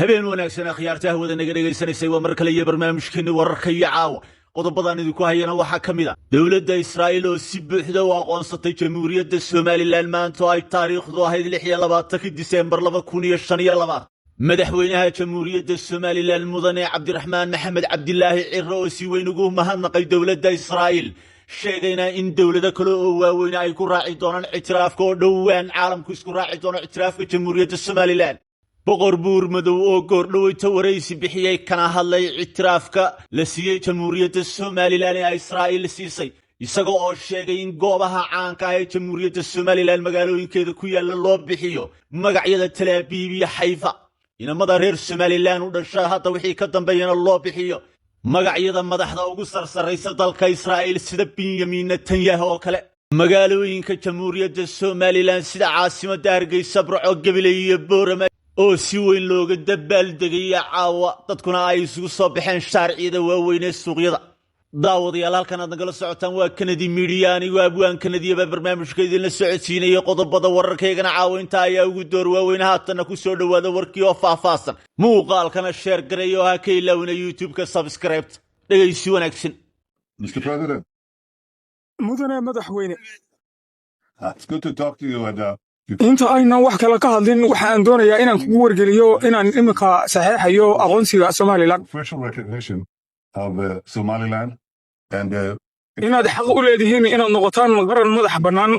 Habeen wanaagsan, akhyaarta hawada naga dhegaysanaysay. Waa mar kale iyo barnaamijkeeni wararka iyo caawa. Qodobadan idinku hayana waxaa ka mid a dowladda Israa'iil oo si buuxda u aqoonsatay Jamhuuriyadda Somalilan maanta oo ay taariikhdu ahayd 26-kii Diseembar 2025. Madaxweynaha Jamhuuriyadda Somalilan, mudane Cabdiraxmaan Maxamed Cabdilaahi Ciro, oo si weyn ugu mahadnaqay dowladda Israa'iil, sheegayna in dowlado kale oo waaweyne ay ku raaci doonaan ictiraafka, oo dhowaan caalamku isku raaci doono ictiraafka Jamhuuriyadda Somalilan. Boqor Buur Madow oo goordhoweyta waraysi bixiyey, kana hadlay ictiraafka la siiyey Jamhuuriyadda Somalilan ee Israa'iil siisay, isaga oo sheegay in goobaha caanka ah ee Jamhuuriyadda Somalilan magaalooyinkeeda ku yaalla loo bixiyo magacyada Talaabiib iyo Xayfa, inamada reer Somalilan u dhasha hadda wixii ka dambeeyana loo bixiyo magacyada madaxda ugu sarsaraysa dalka Israa'iil, sida Benyamin Netanyahu oo kale. Magaalooyinka Jamhuuriyadda Somalilan sida caasimadda Hargeysa, Burco, Gabiley iyo Boorama oo si weyn looga dabaaldegaya caawa, dadkuna ay isugu soo baxeen shaarciyada waaweyn ee suuqyada. Daawadayaal, halkan aad nagala socotaan waa Kanadi Media. Anigoo Abwaan Kanadiyaba barnaamijka idinla socodsiinaya. Qodobada wararkaygana caawinta ayaa ugu door waaweyn. Haatanna ku soo dhowaada warkii oo faahfaahsan. Muuqaalkana share garay oo ha ka ilaawina YouTube-ka subscribe. Dhegaysi wanaagsan. Mr. President, Mudane madaxweyne, it's good to talk to you. And inta aynan wax kale ka hadlin, waxa aan doonayaa inaan kugu wargeliyo inaan iminka saxeexayo aqoonsiga Somalilan, official recognition of Somaliland and inaad xaq u leedihiin inaad noqotaan qaran madax bannaan,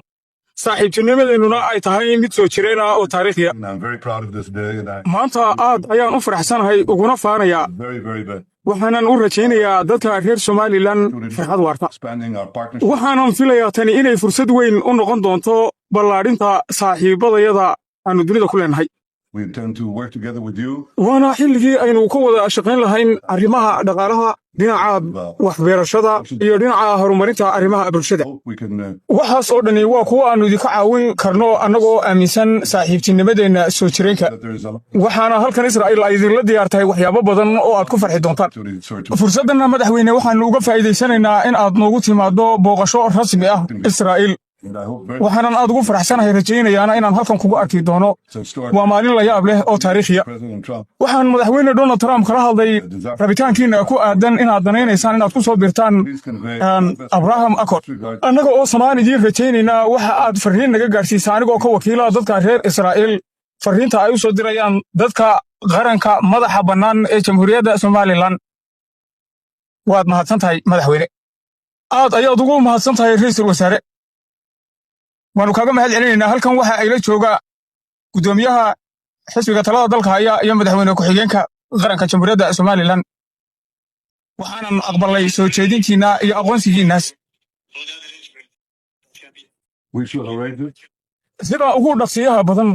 saaxiibtinimadeennuna ay tahay mid soo jireen ah oo taariikhiya. I'm very proud of this day, and I Maanta aad ayaan u faraxsanahay uguna faanayaa, very, very bad waxaanan u rajaynayaa dadka reer Somalilan farxad waarta. expanding our partnership. Waxaanan filayaa tani inay fursad weyn u noqon doonto ballaadhinta saaxiibbadayada aanu dunida ku leenahay. We intend to work together with you Waana xilligii aynu ka wada shaqayn lahayn arrimaha dhaqaalaha, dhinaca waxbeerashada iyo dhinaca horumarinta arrimaha bulshada. Hope we can Waxaas oo dhani waa kuwa aannu idinka caawin karno, annagoo aaminsan saaxiibtinimadeenna soo jireenka. that there is a lot Waxaana halkan Israa'iil ay idinla diyaar tahay waxyaabo badan oo aad ku farxi doontaan. to sorry to Fursaddanna, madaxweyne, waxaannu uga faa'iidaysanaynaa in aad noogu timaaddo booqasho rasmi ah Israa'iil. And I hope very Waxaanan aad ugu faraxsanahay, rajaynayaana inaan halkan kugu arki doono. it's historic. Waa maalin la yaab leh oo taariikhiya. President Trump Waxaan madaxweyne Donald Trump kala hadlay rabitaankiina ku aadan inaad danaynaysaan inaad ku soo biirtaan please convey Abraham Accord. regards Annaga oo samaan idiin rajaynaynaa, waxa aad farriin naga gaadhsiisa, anigoo ka wakiila dadka reer Israa'iil, farriinta ay u soo dirayaan dadka qaranka madaxa bannaan ee Jamhuuriyadda Somalilan. Waad mahadsan tahay, madaxweyne. Aad ayaad ugu mahadsan tahay, ra'iisul wasaare. Waannu kaaga mahad celinaynaa. Halkan waxa ayla jooga guddoomiyaha xisbiga talada dalka haya iyo madaxweyne ku-xigeenka qaranka Jamhuuriyadda Somalilan. Waxaanan aqbalay soo jeedintiinna iyo aqoonsigiinnaas. We shall arrange it. Sida ugu dhaqsiyaha badan,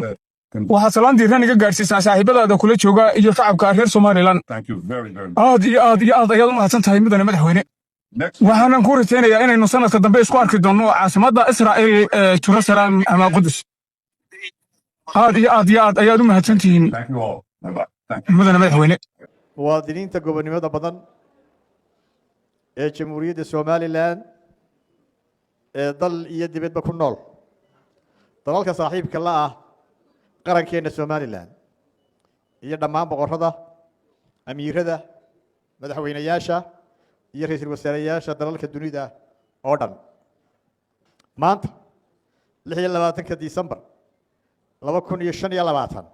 waxaad salaan diiran iga gaadhsiisaa saaxiibadaada kula jooga iyo shacabka reer Somalilan. Thank you very, very much. Aad iyo aad iyo aad ayaad u mahadsan tahay, mudane madaxweyne. Next Waxaanan ku rajaynayaa inaynu sanadka dambe isku arki doonno caasimadda Israa'iil ee Jerusalem ama Qudus. Aad iyo aad iyo aad ayaad u mahadsan tihiin. Thank you all. Bye bye. Thank you. Mudane madaxweyne. Muwaadiniinta gobonnimada badan ee Jamhuuriyadda Somalilan ee dal iyo dibadba ku nool, dalalka saaxiibka la ah qarankeenna Somalilan, iyo dhammaan boqorrada, amiirada, madaxweynayaasha iyo ra-iisul wasaareyaasha dalalka dunida oo dhan, maanta 26-ka Disembar 2025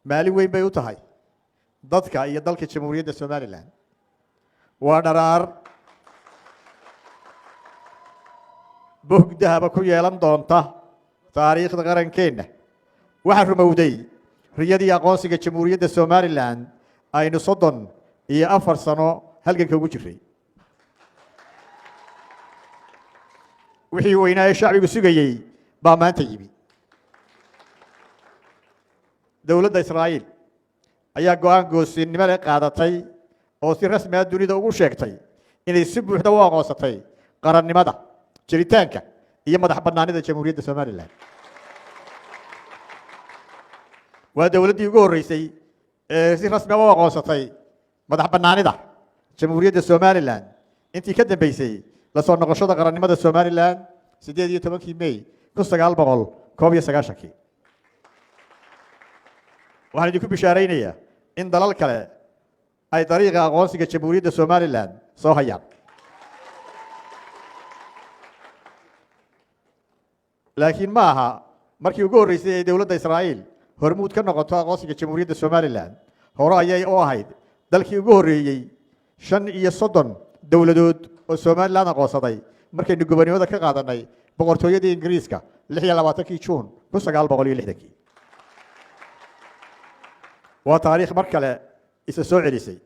maalin weyn bay u tahay dadka iyo dalka Jamhuuriyadda Somalilan. Waa dharaar bog dahaba ku yeelan doonta taariikhda qarankeenna. Waxaa rumowday riyadii aqoonsiga Jamhuuriyadda Somalilan aynu 34 sano halganka ugu jiray. Wixii weynaa ee shacbigu sugayey baa maanta yimi. Dowladda Israa'iil ayaa go'aan goosinimo leh qaadatay oo si rasmi ah dunida ugu sheegtay inay si buuxda u aqoonsatay qarannimada, jiritaanka iyo madax bannaanida Jamhuuriyadda Somalilan. Waa dowladdii ugu horreysay ee si rasmi ah u aqoonsatay madax bannaanida Jamhuuriyadda Somalilan intii ka dambeysay la soo noqoshada qarannimada Somalilan 18-kii May 1991-kii. Waxaan idinku bishaaraynayaa in dalal kale ay dariiqa aqoonsiga Jamhuuriyadda Somalilan soo hayaan, laakiin ma aha markii ugu horreysay ee dowladda Israa'iil hormuud ka noqoto aqoonsiga Jamhuuriyadda Somalilan. Hore ayay u ahayd dalkii ugu horreeyey 35 dowladood oo Somalilan aqoonsaday markaynu gobonimada ka qaadanay boqortooyadii Ingiriiska 26-kii Juun 1960-kii. Waa taariikh mar kale isa soo celisay.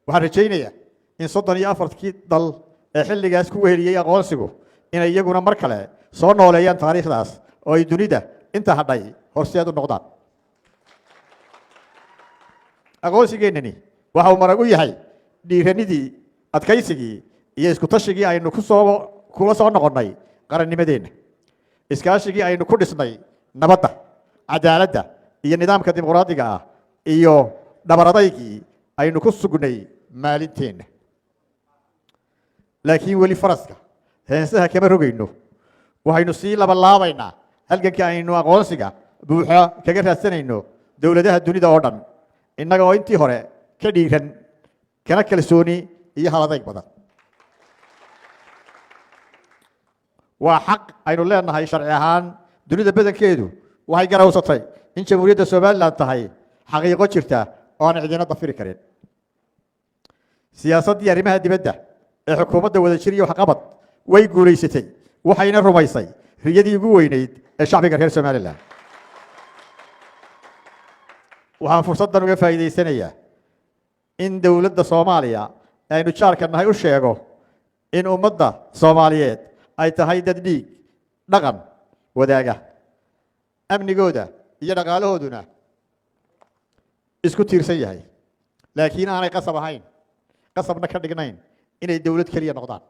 Waxaan rajaynayaa in 34-kii dal ee xilligaas ku weheliyey aqoonsigu inay iyaguna mar kale soo nooleeyaan taariikhdaas oo ay dunida inta hadhay horseed u noqdaan. Aqoonsigeennani waxa uu marag u yahay dhiiranidii, adkaysigii iyo isku tashigii aynu kusoo kula soo noqonnay qarannimadeenna, iskaashigii aynu ku dhisnay nabadda, cadaaladda iyo nidaamka dimuqraadiga ah, iyo dhabaradaygii aynu ku sugnay maalinteenna. Laakiin weli faraska heensaha kama rogayno. Waxaynu sii labalaabaynaa halganka aynu aqoonsiga buuxa kaga raadsanayno dowladaha dunida oo dhan, innaga oo intii hore ka dhiiran, kana kalsooni iyo haladayg badan. Waa xaq aynu leenahay sharci ahaan. Dunida badankeedu waxay garawsatay in Jamhuuriyadda Somalilan tahay xaqiiqo jirta oo aan cidina dafiri karin. Siyaasaddii arrimaha dibadda ee xukuumadda Wadajir iyo Waxqabad way guulaysatay, waxayna rumaysay riyadii ugu weynayd ee shacbiga reer Somalilan. Waxaan fursaddan uga faa'iidaysanayaa in dowladda Soomaaliya ee aynu jaarka nahay u sheego in ummadda Soomaaliyeed ay tahay dad dhiig dhaqan wadaaga, amnigooda iyo dhaqaalahooduna isku tiirsan yahay, laakiin aanay qasab ahayn, qasabna ka dhignayn inay dowlad keliya noqdaan.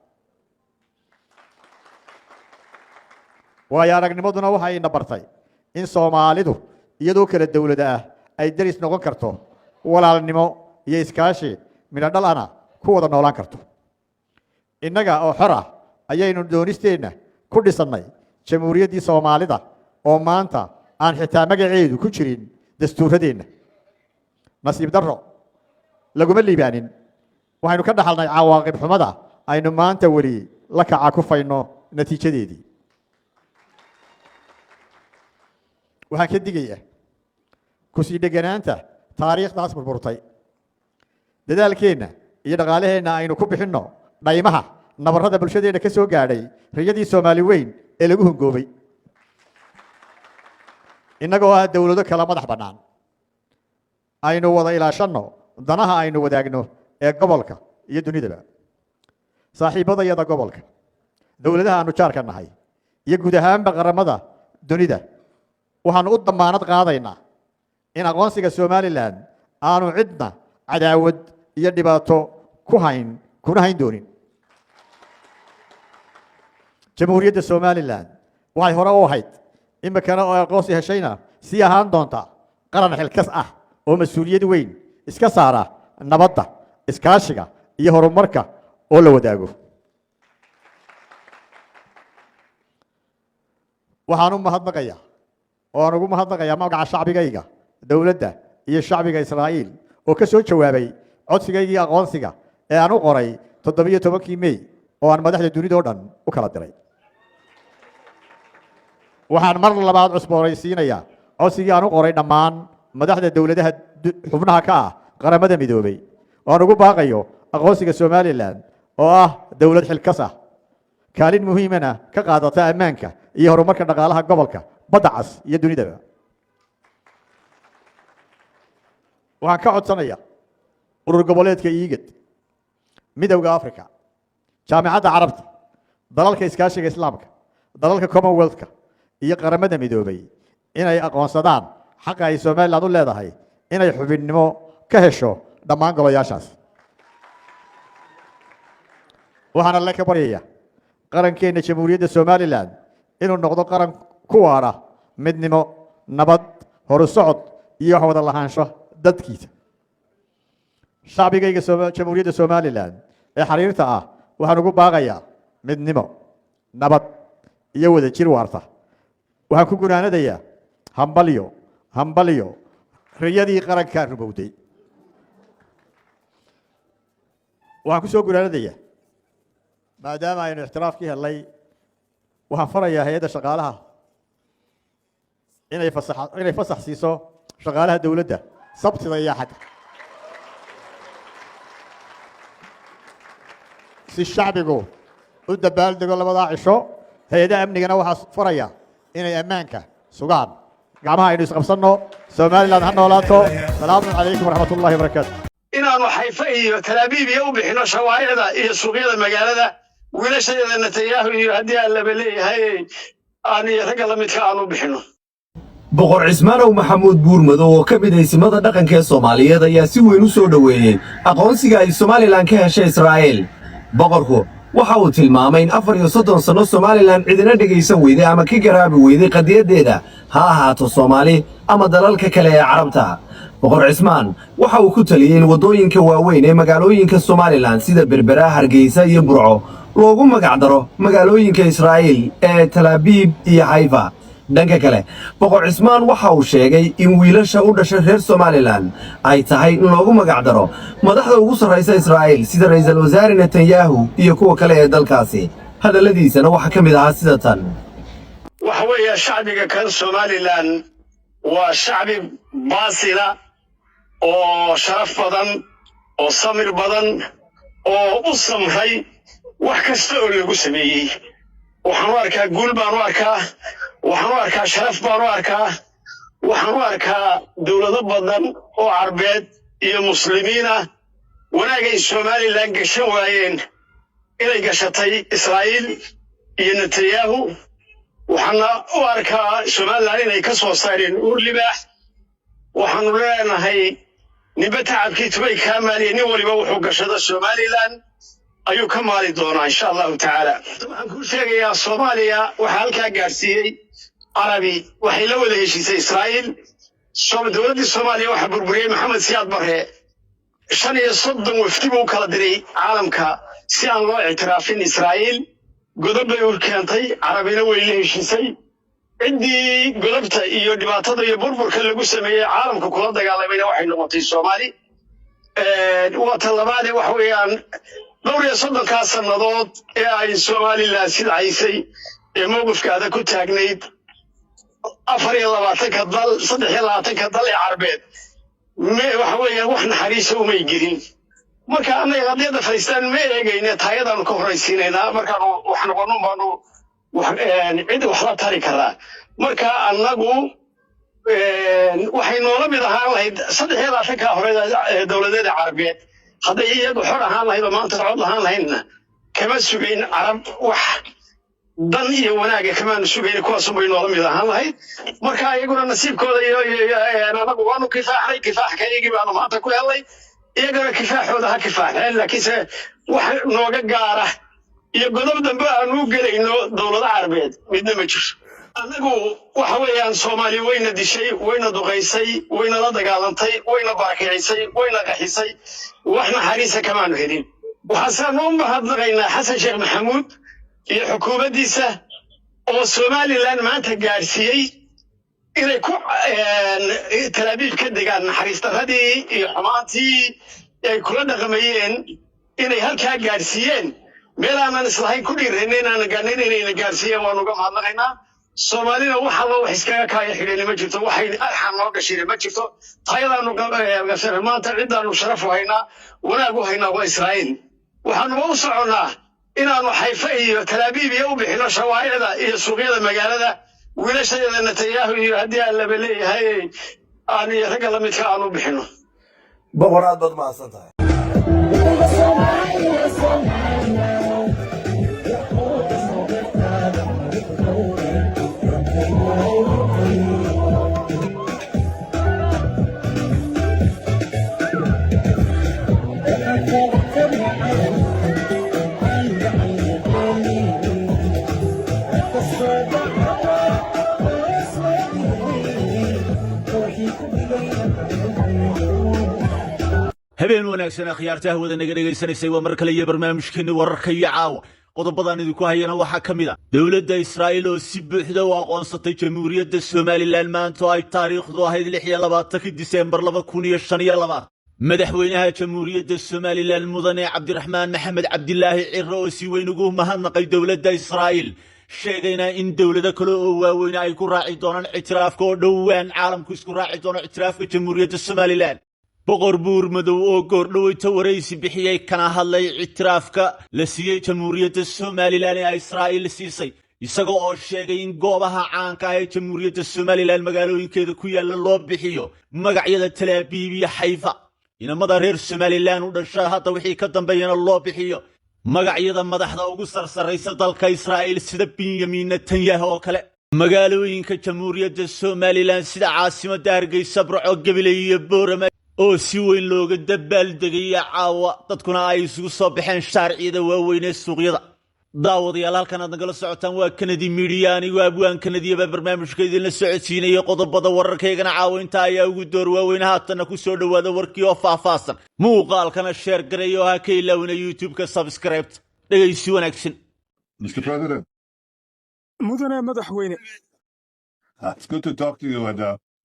Waayo aragnimaduna waxay ina bartay in Soomaalidu iyadoo kala dowlada ah ay deris noqon karto, walaalnimo iyo iskaashi midho dhal ana ku wada noolaan karto. Innaga oo xor ah ayaynu doonisteenna ku dhisannay Jamhuuriyaddii Soomaalida oo maanta aan xitaa magaceedu ku jirin dastuuradeenna. Nasiib darro, laguma liibaanin. Waxaynu ka dhaxalnay cawaaqib xumada aynu maanta weli la kaca kufayno natiijadeedii. Waxaan ka digayaa kusii dheganaanta taariikhdaas burburtay. Dadaalkeenna iyo dhaqaalaheenna aynu ku bixinno dhaymaha nabarrada bulshadeenna ka soo gaadhay riyadii Soomaali weyn ee lagu hungoobay. Innagoo ah dowlado kala madax bannaan, aynu wada ilaashanno danaha aynu wadaagno ee gobolka iyo dunidaba. Saaxiibadayada gobolka, dowladaha aanu jaarka nahay iyo guud ahaanba qaramada dunida, waxaanu u damaanad qaadaynaa in aqoonsiga Somalilan aanu cidna cadaawad iyo dhibaato ku hayn kuna hayn doonin. Jamhuuriyadda Somalilan waxay hore u ahayd, imikana oo aqoonsi heshayna sii ahaan doonta, qaran xilkas ah oo mas-uuliyad weyn iska saara nabadda, iskaashiga iyo horumarka oo la wadaago. Waxaan u mahadnaqayaa oo aan ugu mahadnaqayaa magaca shacbigayga, dowladda iyo shacbiga Israa'iil oo ka soo jawaabay codsigaygii aqoonsiga ee aan u qoray 17-kii Mey oo aan madaxda dunida oo dhan u kala diray. Waxaan mar labaad cusboonaysiinayaa codsigii aan u qoray dhammaan madaxda dowladaha xubnaha ka ah Qaramada Midoobay oo aan ugu baaqayo aqoonsiga Somalilan oo ah dowlad xilkas ah, kaalin muhiimana ka qaadata ammaanka iyo horumarka dhaqaalaha gobolka Badda Cas iyo dunidaba. Waxaan ka codsanaya urur goboleedka IGAD, Midowda Africa, Jaamicadda Carabta, dalalka Iskaashiga Islaamka, dalalka Commonwealthka iyo Qaramada Midoobay inay aqoonsadaan xaqa ay Somalilan u leedahay inay xubinnimo ka hesho dhammaan golayaashaas. Waxaan Alle ka baryaya qarankeenna Jamhuuriyadda Somalilan inuu noqdo qaran ku waara midnimo, nabad, horu socod iyo wax wada lahaansho dadkiisa. Shacbigayga Jamhuuriyadda Somalilan ee xariirta ah waxaan ugu baaqayaa midnimo, nabad iyo wadajir waarta. Waxaan ku gunaanadayaa hambalyo, hambalyo. Riyadii qarankaa rumowday. Waxaan ku soo gunaanadayaa, maadaama aynu ictiraafkii helnay, waxaan farayaa hay-adda shaqaalaha inay fasax siiso shaqaalaha dowladda Sabtida iyo Axadda, si shacbigu u dabaaldego labadaa cisho. Hay-adaha amnigana waxaa faraya inay ammaanka sugaan. Gacmaha aynu isqabsanno. Somaliland ha noolaato. Salaamu calaykum waraxmat ullahi wabarakaatu. Inaanu Xayfa iyo Talaabiib iyo u bixino shawaaricda iyo suuqyada magaalada wiilashadeeda Netanyahu iyo haddii aan laba leeyahay aan iyo ragga la midka aanu bixino. Boqor Cismaanow Maxamuud Buurmadow oo ka mid haysimada dhaqanka ee Soomaaliyeed ayaa si weyn u soo dhoweeyey aqoonsiga ay Somaliland ka heshay Israa'iil. Boqorku waxa uu tilmaamay in 34 sanno Somaliland cidina dhegaysan weyday ama ka garaabi weyday qadiyaddeeda, ha ahaato Soomaali ama dalalka kale ee Carabta. Boqor Cismaan waxa uu ku taliyey in waddooyinka waaweyn ee magaalooyinka Somaliland sida Berbera, Hargeysa iyo Burco loogu magacdaro magaalooyinka Israa'iil ee Talaabiib iyo Xayfa. Dhanka kale, Boqor Cismaan waxa uu sheegay in wiilasha u dhashay reer Somaliland ay tahay in loogu magacdaro madaxda ugu sarraysa Israa'iil, sida ra'iisul wasaare Netanyahu iyo kuwa kale ee dalkaasi. Hadalladiisana waxaa ka mid ahaa sida tan. Waxa weeye, shacbiga kan Somaliland waa shacbi baasila oo sharaf badan oo samir badan oo u samray wax kasta oo lagu sameeyey. Waxaan u arkaa guul baan u arkaa, waxaan u arkaa sharaf baan u arkaa. Waxaan u arkaa dowlado badan oo Carbeed iyo Muslimiin ah wanaagay Somaliland gashan waayeen inay gashatay Israa'iil iyo Netanyahu. Waxaana u arkaa Somaliland inay ka soo saareen uur libaax. Waxaanu leenahay, ninba tacabkii tubay kaa maaliya, nin waliba wuxuu gashado Somaliland ayuu ka maali doonaa, insha Allahu tacaala. Waxaan kuu sheegayaa, Soomaaliya waxaa halkaa gaadhsiiyey Carabi waxay la wada heshiisay Israa'iil. Dowladdii Soomaaliya waxaa burburiyey Maxamed Siyaad Barre. 35 wafdi buu u kala diray caalamka si aan loo ictiraafin Israa'iil. Godob bay u keentay, Carabina way la heshiisay. Ciddii godobta iyo dhibaatada iyo burburka lagu sameeyey caalamka kula dagaalamayna waxay noqotay Soomaali. Waa ta labaade, waxa weeyaan, dhowr iyo soddonkaa sannadood ee ay Somaliland sidcaysay ee mowqifkaada ku taagnayd, 24-ka dal, 23-ka dal ee Carbeed waxa weeyaan wax naxariisa umay gelin. Marka annaga qadiyadda Falistaan ma eegayne, taayadaanu ka horraysiinaynaa. Markaanu wax noqono baanu cid wax la tari karaa. Marka annagu waxay noola mid ahaan lahayd 23-ka hore ee dowladeeda Carabeed hadday iyagu xor ahaan lahayd oo maanta cod lahaan lahaydna, kama sugayn Carab wax dan iyo wanaaga, kamaanu sugayn. Kuwaasunbay noola mid ahaan lahayd. Marka iyaguna nasiibkooda iyo anagu waanu kifaaxnay, kifaaxka iyagii baanu maanta ku helnay. Iyagana kifaaxooda ha kifaaxeen, laakiinse wax nooga gaara iyo godob dambe aanu u gelayno dowlado Carabeed midna ma jirto. Annagu waxa weeyaan, Soomaaliya wayna dishay, wayna duqaysay, wayna la dagaalantay, wayna barakicisay, wayna qaxisay, wax naxariisa kamaanu helin. Waxaasaanu u mahadnaqaynaa Xasan Sheekh Maxamuud iyo xukuumaddiisa oo Somaliland maanta gaadhsiiyey inay ku Talaabiib ka degaan. Naxariis darradii iyo xumaantii ay kula dhaqmayeen inay halkaa gaadhsiiyeen, meel aanan islahayn ku dhiirayna inaanan gaadhnayn inayna gaadhsiiyeen, waanu uga mahadnaqaynaa. Soomaalina wax allo wax iskaga kaaya xidhayna ma jirto, waxay arxan noo gashayna ma jirto. Tayadaanu gashanay maanta, ciddaanu sharaf u haynaa, wanaag u haynaa waa Israa'iil. Waxaanuba u soconnaa inaanu Xayfa iyo Talaabiib iyo u bixino shawaaricda iyo suuqyada magaalada wiilashadeeda Netanyahu iyo haddii aan laba leeyahay aan iyo ragga la midka aanu bixino. Boqor, aad baad mahadsan tahay. Habeen wanaagsan, akhyaarta hawada naga dhegaysanaysay. Waa mar kale iyo barnaamijkeeni wararka iyo caawa. Qodobadan idinku hayana waxaa ka mid a dowladda Israa'iil oo si buuxda u aqoonsatay Jamhuuriyadda Somalilan maanta oo ay taariikhdu ahayd 26-kii Diseembar 2025. Madaxweynaha Jamhuuriyadda Somalilan, mudane Cabdiraxmaan Maxamed Cabdilaahi Ciro, oo si weyn ugu mahadnaqay dowladda Israa'iil, sheegayna in dowlado kale oo waaweyn ay ku raaci doonaan ictiraafka, oo dhowaan caalamku isku raaci doono ictiraafka Jamhuuriyadda Somalilan. Boqor Buurmadow oo goordhoweyta waraysi bixiyey, kana hadlay ictiraafka la siiyey Jamhuuriyadda Somalilan ee Israa'iil siisay, isaga oo sheegay in goobaha caanka ah ee Jamhuuriyadda Somalilan magaalooyinkeeda ku yaalla loo bixiyo magacyada Talaabiib iyo Xayfa, inamada reer Somalilan u dhasha hadda wixii ka dambeeyana loo bixiyo magacyada madaxda ugu sarsaraysa dalka Israa'iil, sida Benyamin Netanyahu oo kale. Magaalooyinka Jamhuuriyadda Somalilan sida caasimadda Hargeysa, Burco, Gabiley iyo Boorama oo si weyn looga dabaaldegaya caawa, dadkuna ay isugu soo baxeen shaarciyada waaweyn ee suuqyada. Daawadayaal, halkan aad nagala socotaan waa Kanadi Media. Anigoo Abwaan Kanadiyaba barnaamijka idinla socodsiinaya. Qodobada wararkaygana caawinta ayaa ugu door waaweyn. Haatanna ku soo dhowaada warkii oo faahfaahsan. Muuqaalkana share garay oo ha ka ilaawina YouTube-ka subscribe. Dhegaysi wanaagsan. Mr. President, Mudane madaxweyne, it's good to talk to you. And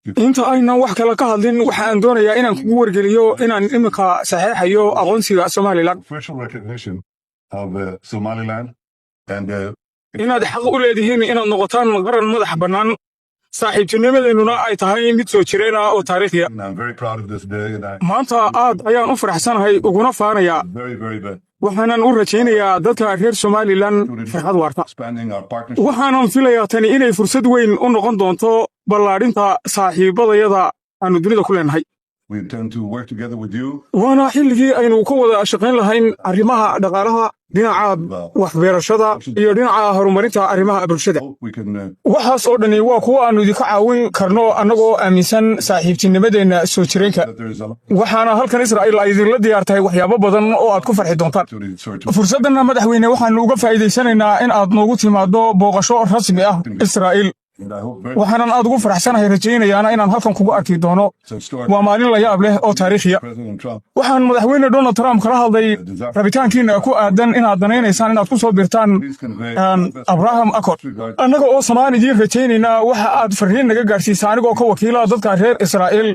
you inta aynan wax kale ka hadlin, waxa aan doonayaa inaan kugu wargeliyo inaan iminka saxeexayo aqoonsiga Somalilan. Official recognition of Somaliland and Inaad xaq u leedihiin inaad noqotaan qaran madax bannaan, saaxiibtinimadeennuna ay tahay mid soo jireen ah oo taariikhiya. I'm very proud of this day and I Maanta aad ayaan u faraxsanahay uguna faanayaa. Very, very bad Waxaanan u rajaynayaa dadka reer Somalilan farxad waarta. Expanding our partnership. Waxaanan filayaa tani inay fursad weyn u noqon doonto ballaadhinta saaxiibadayada aanu dunida ku leenahay. We intend to work together with you. Waana xilligii aynu ka wada shaqayn lahayn arrimaha dhaqaalaha, dhinaca waxbeerashada iyo dhinaca horumarinta arrimaha bulshada. Hope we can Waxaas oo dhani waa kuwa aannu idinka caawin karno, annagoo aaminsan saaxiibtinimadeenna soo jireenka. That there is a lot Waxaana halkan Israa'iil ay idinla diyaar tahay waxyaabo badan oo aad ku farxi doontaan. Opportunity, sorry, to Fursaddanna, madaxweyne, waxaannu uga faa'iidaysanaynaa in aad noogu timaaddo booqasho rasmi ah Israa'iil. And I hope very Waxaanan aad ugu faraxsanahay, rajaynayaana inaan halkan kugu arki doono. It's historic. Waa maalin la yaab leh oo taariikhiya. President Trump Waxaan madaxweyne Donald Trump kala hadlay rabitaankiina ku aadan inaad danaynaysaan inaad ku soo birtaan please convey Abraham Accord. Regards. Annaga oo samaan idiin rajaynaynaa, waxa aad farriin naga gaarsiisa, anigoo ka wakiila dadka reer Israa'iil,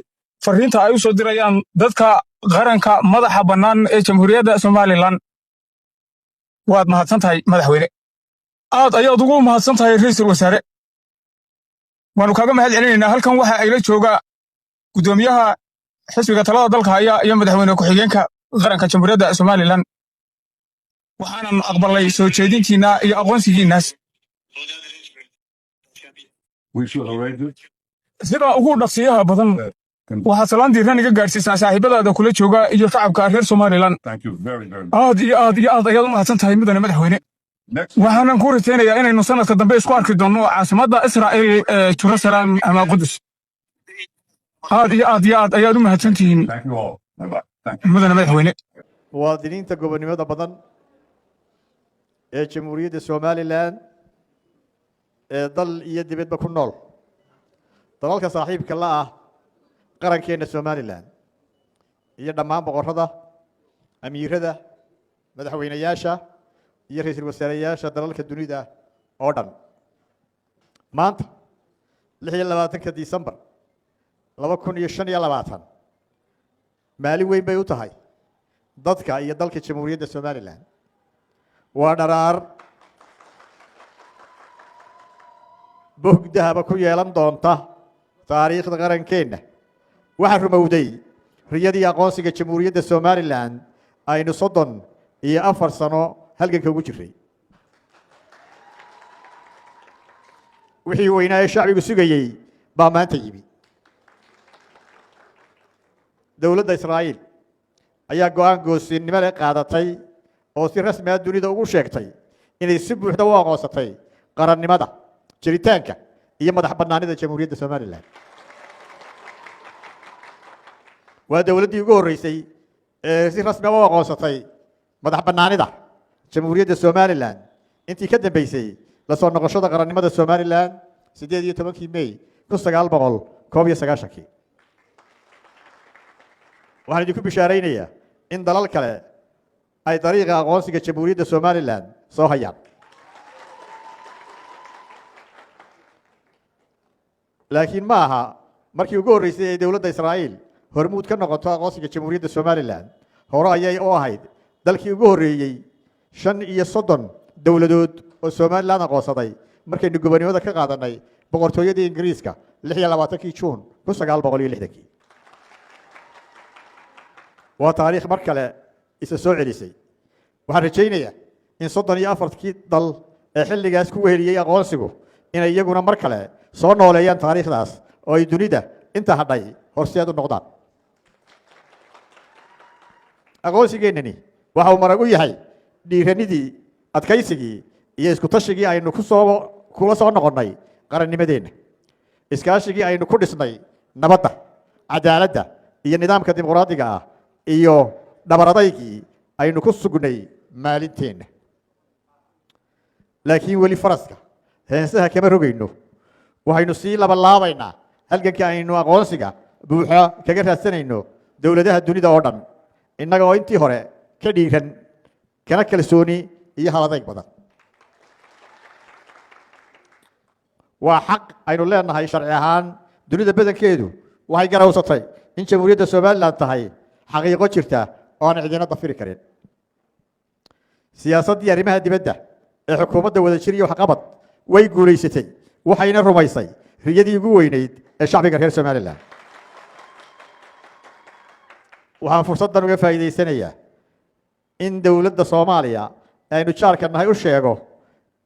farriinta ay u soo dirayaan dadka qaranka madaxa bannaan ee Jamhuuriyadda Somalilan. Waad mahadsan tahay, madaxweyne. Aad ayaad ugu mahadsan tahay, ra'iisul wasaare. Waannu kaaga mahad celinaynaa. Halkan waxa ayla jooga guddoomiyaha xisbiga talada dalka haya iyo madaxweyne ku-xigeenka qaranka Jamhuuriyadda Somalilan. Waxaanan aqbalay soo jeedintiinna iyo aqoonsigiinnaas. We shall arrange it. Sida ugu dhaqsiyaha badan, waxaad salaan diiran iga gaadhsiisaa saaxiibadaada kula jooga iyo shacabka reer Somalilan. Thank you very, very much. Aad iyo aad iyo aad ayaad u mahadsan tahay, mudane madaxweyne. Next, Waxaanan ku rajaynayaa inaynu sanadka dambe isku arki doonno caasimadda Israa'iil ee Jerusalem ama Qudus. Aad iyo aad iyo aad ayaad u mahadsan tihiin. Thank you all. Bye bye. Thank you. Mudane madaxweyne. Muwaadiniinta gobonnimada badan ee Jamhuuriyadda Somalilan ee dal iyo dibadba ku nool, dalalka saaxiibka la ah qarankeenna Somalilan, iyo dhammaan boqorrada, amiirada, madaxweyneyaasha iyo ra-iisul wasaareyaasha dalalka dunida oo dhan, maanta 26-ka Disembar 2025 maalin weyn bay u tahay dadka iyo dalka Jamhuuriyadda Somalilan. Waa dharaar bog dahaba ku yeelan doonta taariikhda qarankeenna. Waxaa rumowday riyadii aqoonsiga Jamhuuriyadda Somalilan aynu 34 sano halganka ugu jiray. Wixii weynaa ee shacbigu sugayey baa maanta yimi. Dowladda Israa'iil ayaa go'aan goosinimo leh qaadatay oo si rasmi ah dunida ugu sheegtay inay si buuxda u aqoonsatay qarannimada, jiritaanka iyo madax bannaanida Jamhuuriyadda Somalilan. Waa dowladdii ugu horreysay ee si rasmi ah u aqoonsatay madax bannaanida Jamhuuriyadda Somalilan intii ka dambeysay la soo noqoshada qarannimada Somalilan 18-kii May 1991-kii. Waxaan idinku bishaaraynayaa in dalal kale ay dariiqa aqoonsiga Jamhuuriyadda Somalilan soo hayaan. Laakiin ma aha markii ugu horreysay ee dowladda Israa'iil hormuud ka noqoto aqoonsiga Jamhuuriyadda Somalilan. Hore ayay u ahayd dalkii ugu horreeyey 35 dowladood oo Somalilan aqoonsaday markaynu gobonimada ka qaadanay boqortooyadii Ingiriiska 26-kii Juun 1960-kii. Waa taariikh mar kale isa soo celisay. Waxaan rajaynayaa in 34-kii dal ee xilligaas ku weheliyey aqoonsigu inay iyaguna mar kale soo nooleeyaan taariikhdaas oo ay dunida inta hadhay horseed u noqdaan. Aqoonsigeennani waxa uu marag u yahay dhiiranidii, adkaysigii iyo isku tashigii aynu kusoo kula soo noqonnay qarannimadeenna, iskaashigii aynu ku dhisnay nabadda, cadaaladda iyo nidaamka dimuqraadiga ah, iyo dhabaradaygii aynu ku sugnay maalinteenna. Laakiin weli faraska heensaha kama rogayno. Waxaynu sii labalaabaynaa halgankii aynu aqoonsiga buuxa kaga raadsanayno dowladaha dunida oo dhan, innaga oo intii hore ka dhiiran, kana kalsooni iyo haladayg badan. Waa xaq aynu leenahay sharci ahaan. Dunida badankeedu waxay garawsatay in Jamhuuriyadda Somalilan tahay xaqiiqo jirta oo aan cidina dafiri karin. Siyaasaddii arrimaha dibadda ee xukuumadda Wadajir iyo Waxqabad way guulaysatay, waxayna rumaysay riyadii ugu weynayd ee shacbiga reer Somalilan. Waxaan fursaddan uga faa'iidaysanayaa in dowladda Soomaaliya ee aynu jaarka nahay u sheego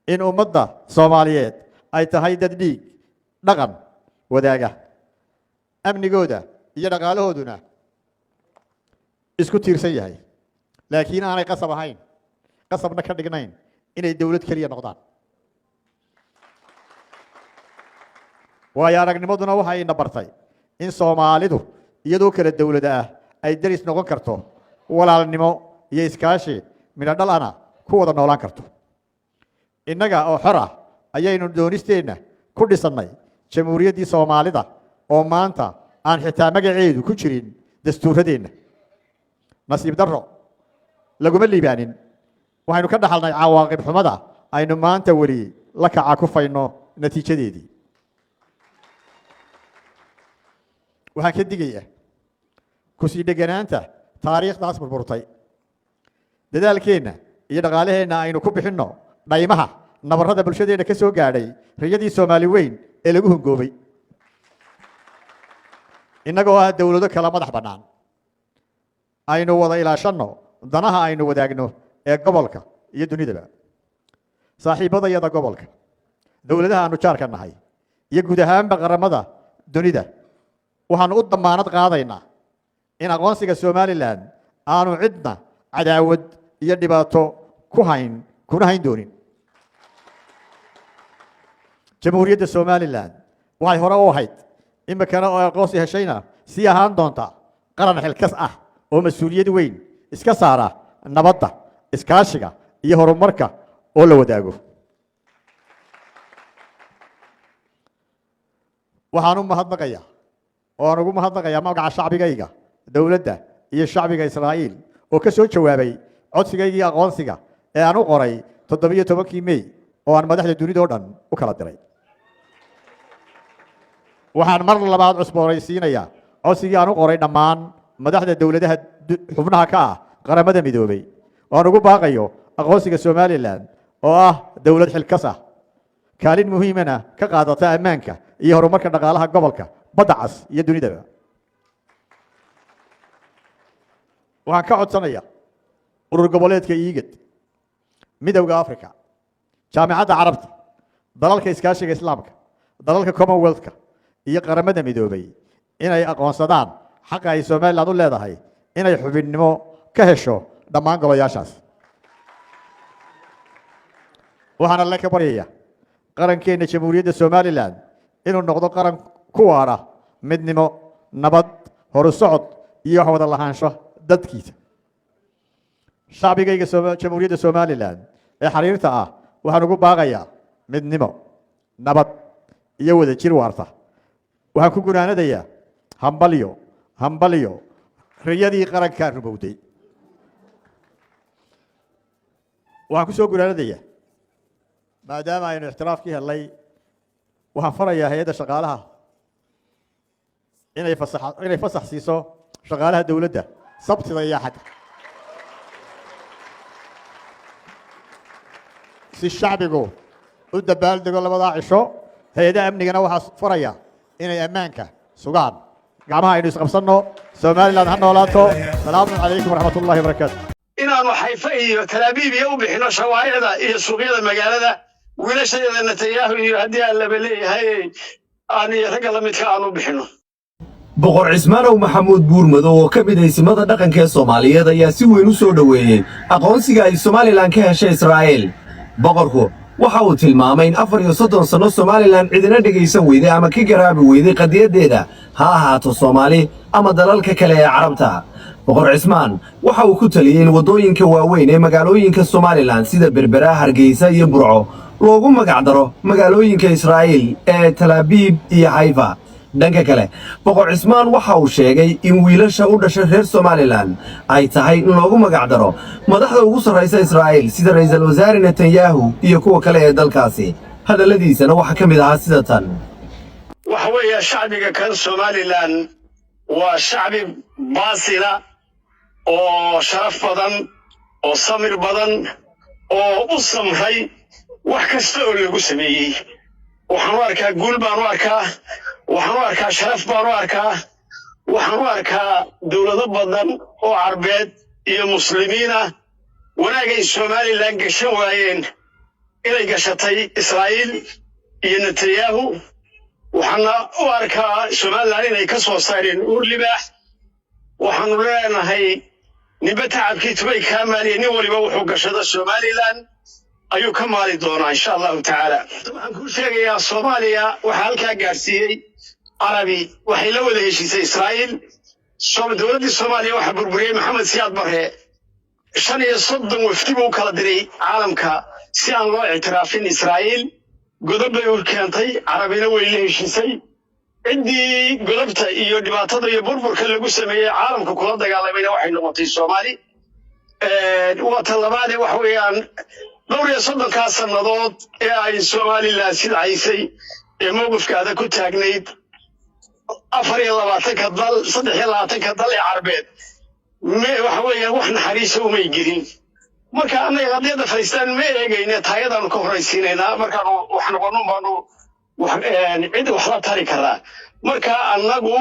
in ummadda Soomaaliyeed ay tahay dad dhiig dhaqan wadaaga, amnigooda iyo dhaqaalahooduna isku tiirsan yahay, laakiin aanay qasab ahayn, qasabna ka dhignayn inay dowlad keliya noqdaan. Waayo aragnimaduna waxay ina bartay in Soomaalidu iyadoo kala dowlada ah ay deris noqon karto, walaalnimo iyo iskaashi midho dhal ana ku wada noolaan karto. Innaga oo xor ah ayaynu doonisteenna ku dhisannay Jamhuuriyaddii Soomaalida oo maanta aan xitaa magaceedu ku jirin dastuuradeenna. Nasiib darro, laguma liibaanin. Waxaynu ka dhaxalnay cawaaqib xumada aynu maanta weli la kaca kufayno natiijadeedii. Waxaan ka digayaa kusii dheganaanta taariikhdaas burburtay. Dadaalkeenna iyo dhaqaalaheenna aynu ku bixinno dhaymaha nabarrada bulshadeenna ka soo gaadhay riyadii Soomaali weyn ee lagu hungoobay. Innagoo ah dowlado kala madax bannaan, aynu wada ilaashanno danaha aynu wadaagno ee gobolka iyo dunidaba. Saaxiibadayada gobolka, dowladaha aanu jaarka nahay iyo guud ahaanba qaramada dunida, waxaanu u damaanad qaadaynaa in aqoonsiga Somalilan aanu cidna cadaawad iyo dhibaato ku hayn kuna hayn doonin. Jamhuuriyadda Somalilan waxay hore u ahayd, imikana oo aqoonsi heshayna sii ahaan doonta, qaran xilkas ah oo mas-uuliyad weyn iska saara nabadda, iskaashiga iyo horumarka oo la wadaago. Waxaan u mahadnaqayaa oo aan ugu mahadnaqayaa magaca shacbigayga, dowladda iyo shacbiga Israa'iil oo ka soo jawaabay codsigaygii aqoonsiga ee aan u qoray 17-kii Mey oo aan madaxda dunida oo dhan u kala diray. Waxaan mar labaad cusboonaysiinayaa codsigii aan u qoray dhammaan madaxda dowladaha xubnaha ka ah Qaramada Midoobay oo aan ugu baaqayo aqoonsiga Somalilan oo ah dowlad xilkas ah, kaalin muhiimana ka qaadata ammaanka iyo horumarka dhaqaalaha gobolka Badda Cas iyo dunidaba. Waxaan ka codsanaya urur goboleedka IGAD, Midowda Africa, Jaamicadda Carabta, dalalka Iskaashiga Islaamka, dalalka Commonwealthka iyo Qaramada Midoobay inay aqoonsadaan xaqa ay Somalilan u leedahay inay xubinnimo ka hesho dhammaan golayaashaas. Waxaan Alle ka baryaya qarankeenna Jamhuuriyadda Somalilan inuu noqdo qaran ku waara midnimo, nabad, horu socod iyo wax wada lahaansho dadkiisa. Shacbigayga Jamhuuriyadda Somalilan ee xariirta ah waxaan ugu baaqayaa midnimo, nabad iyo wada jir waarta. Waxaan ku gunaanadayaa hambalyo, hambalyo, riyadii qarankaa rumowday. Waxaan ku soo gunaanadayaa, maadaama aynu ictiraafkii helnay, waxaan farayaa hay-adda shaqaalaha inay fasax siiso shaqaalaha dowladda Sabtida iyo Axadda, si shacbigu u dabaaldego labadaa cisho. Hay-adaha amnigana waxaa faraya inay ammaanka sugaan. Gacmaha aynu isqabsanno. Somaliland ha noolaato. Salaamu calaykum waraxmat ullahi wabarakaatu. Inaanu Xayfa iyo Talaabiib iyo u bixino shawaaricda iyo suuqyada magaalada wiilashadeeda Netanyahu iyo haddii aan laba leeyahay aanu iyo ragga la midka aanu bixino. Boqor Cismaanow Maxamuud Buurmadow oo ka mid aysimada dhaqanka ee Soomaaliyeed ayaa si weyn u soo dhoweeyey aqoonsiga ay Somalilan ka heshay Israa'iil. Boqorku waxa uu tilmaamay in 34 sanno Somalilan cidina dhegaysan weyday ama ka garaabi weyday qadiyaddeeda, ha ahaato Soomaali ama dalalka kale ee Carabta. Boqor Cismaan waxa uu ku taliyey in waddooyinka waaweyn ee magaalooyinka Somalilan sida Berbera, Hargeysa iyo Burco loogu magacdaro magaalooyinka Israa'iil ee Talaabiib iyo Xayfa. Dhanka kale, Boqor Cismaan waxa uu sheegay in wiilasha u dhashay reer Somalilan ay tahay in loogu magacdaro madaxda ugu sarraysa Israa'iil, sida ra'iisul wasaare Netanyahu iyo kuwa kale ee dalkaasi. Hadalladiisana waxaa ka mid ahaa sida tan. Waxa weeye, shacbiga kan Somalilan waa shacbi baasila oo sharaf badan oo samir badan oo u samray wax kasta oo lagu sameeyey. Waxaan u arkaa guul baan u arkaa, waxaan u arkaa sharaf baan u arkaa. Waxaan u arkaa dowlado badan oo Carbeed iyo Muslimiin ah wanaagay Somalilan gashan waayeen inay gashatay Israa'iil iyo Netanyahu. Waxaana u arkaa Somalilan inay ka soo saareen uur libaax. Waxaanu leenahay, ninba tacabkii tubay kaa maaliya, nin waliba wuxuu gashado Somalilan ayuu ka maali doonaa, insha Allahu tacaala. Waxaan kuu sheegayaa, Soomaaliya waxaa halkaa gaadhsiiyey Carabi waxay la wada heshiisay Israa'iil. Dowladdii Soomaaliya waxaa burburiyey Maxamed Siyaad Barre. 35 wafdi buu u kala diray caalamka si aan loo ictiraafin Israa'iil. Godob bay u keentay, Carabina way la heshiisay. Ciddii godobta iyo dhibaatada iyo burburka lagu sameeyey caalamka kula dagaalamayna waxay noqotay Soomaali. Waa ta labaade, waxa weeyaan, dhowr iyo soddonkaa sannadood ee ay Somalilan sidcaysay ee mowqifkaada ku taagnayd, 24-ka dal, 23-ka dal ee Carbeed waxa weeyaan wax naxariisa umay gelin. Marka annaga qadiyadda Falistaan ma eegayne, taayadaanu ka horraysiinaynaa. Markaanu wax noqonno baanu cid wax la tari karaa. Marka annagu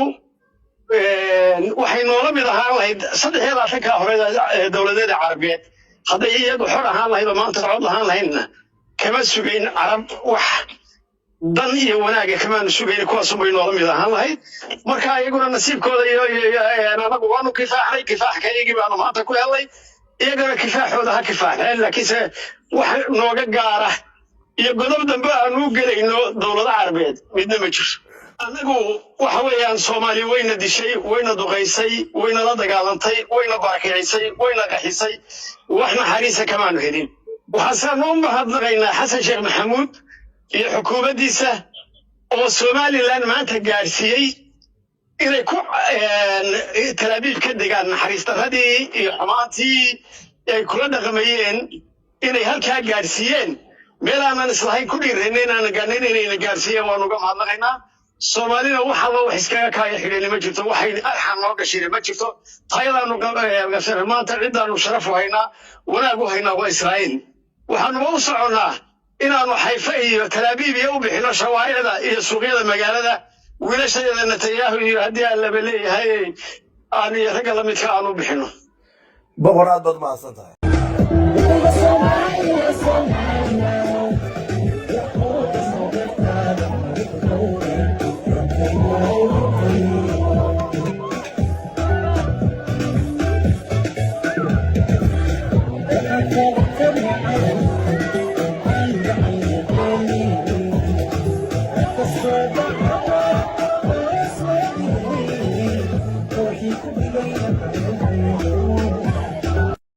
waxay noola mid ahaan lahayd 23-ka hore ee dowladeeda Carabeed hadday iyagu xor ahaan lahayd oo maanta cod lahaan lahaydna, kama sugayn Carab wax dan iyo wanaaga, kamaanu sugayn. Kuwaasunbay noola mid ahaan lahayd. Marka iyaguna nasiibkooda iyo anagu waanu kifaaxnay, kifaaxka iyagii baanu maanta ku helnay. Iyagana kifaaxooda ha kifaaxeen, laakiinse wax nooga gaara iyo godob dambe aanu u gelayno dowlado Carabeed midna ma jirto. Annagu waxa weeyaan, Soomaali wayna dishay, wayna duqaysay, wayna la dagaalantay, wayna barakicisay, wayna qaxisay. Wax naxariisa kamaanu helin. Waxaasaanu u mahadnaqaynaa Xasan Sheekh Maxamuud iyo xukuumaddiisa oo Somalilan maanta gaadhsiiyey inay ku Talaabiib ka degaan. Naxariis darradii iyo xumaantii ay kula dhaqmayeen inay halkaa gaadhsiiyeen, meel aanan islahayn ku dhiirayna inaanan gaadhnayn inayna gaadhsiiyeen, waanu uga mahadnaqaynaa. Soomaalina wax alla wax iskaga kaaya xidhayna ma jirto, waxay arxan noo gashayna ma jirto. Tayadaanu gashanay maanta, ciddaanu sharaf u haynaa, wanaag u haynaa waa Israa'iil. Waxaanuba u soconnaa inaanu Xayfa iyo Talaabiib iyo u bixino shawaaricda iyo suuqyada magaalada wiilashadeeda Netanyahu iyo haddii aan laba leeyahay aanu iyo ragga la midka aanu bixino. Boqor, aad baad mahadsan tahay.